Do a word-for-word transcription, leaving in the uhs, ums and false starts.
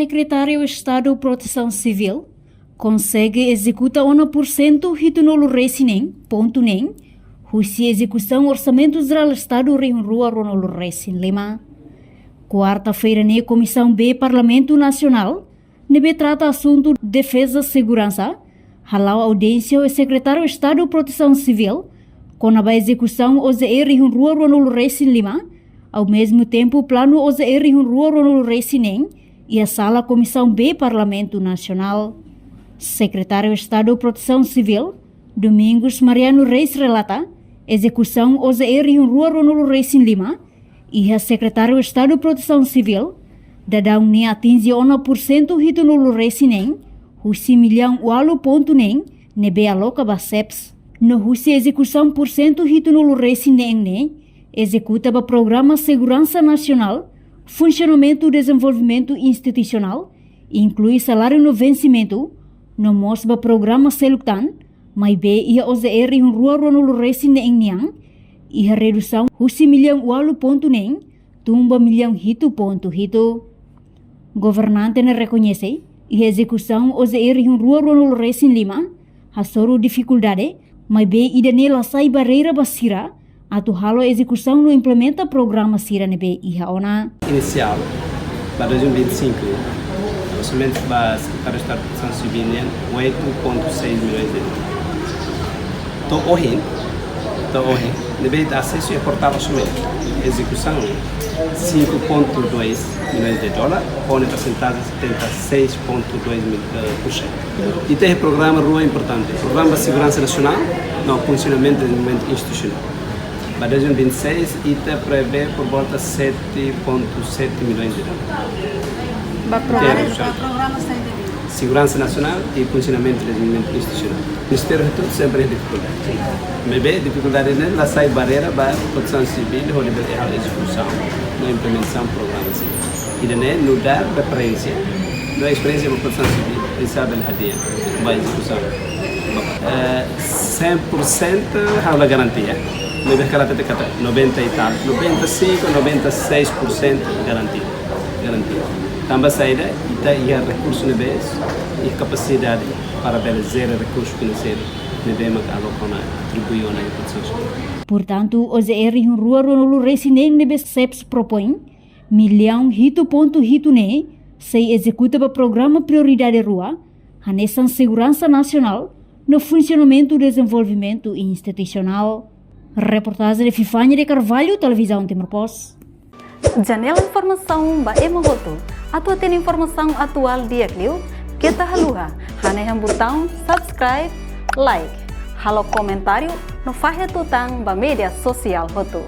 Sekretáriu Estadu Protesaun Sivíl konsege ezekuta ona pursentu hitunulu resin neen pontu neen husi ezekusaun Orsamentu Jerál Estadu rihun rua ruanulu resin lima. Kuarta-feira ne'e Komisaun B Parlamentu Nasionál ne'ebé trata asuntu defeza seguransa hala'o audiénsia ho Sekretáriu Estadu Protesaun Sivíl kona-ba ezekusaun O J E rihun rua ruanulu resin lima, ao mesmo tempo planu O J E rihun rua ruanulu resin neen, iha sala Komisaun B Parlamentu Nasionál. Sekretáriu Estadu Protesaun Sivíl, Domingos Mariano Reis relata, ezekusaun O J E rihun rua ruanulu resin lima iha Sekretáriu Estadu Protesaun Sivíl, daudaun ne'e atinje ona pursentu hitunulu resin neen husi millaun ualu pontu neen ne'ebé aloka ba SEPS. No husi ezekusaun pursentu hitunulu resin neen ne'e ezekuta ba Programa Seguransa Nasionál, Funsionamentu Dezenvolvimentu Institusionál, inklui saláriu no vensimentu, no mós ba programa seluk tan, maibé iha O J E rihun rua ruanulu resin neen nian, iha redusaun husi millaun ualu pontu neen tun ba millaun hitu pontu hitu. Governante ne'e rekoñese, iha ezekusaun O J E rihun rua ruanulu resin lima hasoru difikuldade, maibé ida-ne'e la sai barreira ba sira atu halo ezekusaun no implementa programa sira ne'ebé iha ona. Inisiál, ba dois mil e vinte e cinco, orsamentu ba Sekretáriu Estadu Protesaun Sivíl nian oito ponto seis milhões de dólares. To'o ohin, to'o ohin, ne'ebé ita asesu iha portál orsamentu, ezekusaun cinco ponto dois milhões de dólares, ho persentajen setenta e seis ponto dois mil, eh, por cento. Ita iha programa rua importante, Programa Seguransa Nasionál, no Funsionamentu Dezenvolvimentu Institusionál. Ba dois mil e vinte e seis, ita prevee por volta sete ponto sete milhões de dólares. Ba programa, ba programa sai de seguransa nasionál i funsionamentu dezenvolvimentu institusionál. Ministériu hotu sempre iha difikuldade. Maibé difikuldade ne'e la sai barreira ba Protesaun Sivíl hodi bele halo ezekusaun no implementasaun programa sira. Ida-ne'e nu'udar referénsia no esperiénsia ba Protesaun Sivíl, oinsá bele hadi'a ba ezekusaun. Eh, cem por cento ha'u la garantia. Maibé karik ita katak noventa e tal, noventa e cinco, noventa e seis por cento garantia. Garantia. Tanba saida, ita iha rekursu ne'ebé, iha kapasidade para bele jere rekursu finanseiru ne'ebé mak aloka ona, atribui ona iha Protesaun Sivíl. Portantu, O J E rihun rua ruanulu resin neen ne'ebé SEPS propoin, millaun hitu pontu hitu ne'e sei ezekuta ba programa prioridade rua, hanesan seguransa nasionál no funsionamentu dezenvolvimentu institusionál. Reportajen de Fifania de Carvalho, Televizaun Timor Post. Janela informasaun ba ema hotu. Atu hatene informasaun atuál di'ak liu, keta haluha hanehan butaun subscribe, like, halo komentáriu no fahe tutan ba média sosiál hotu.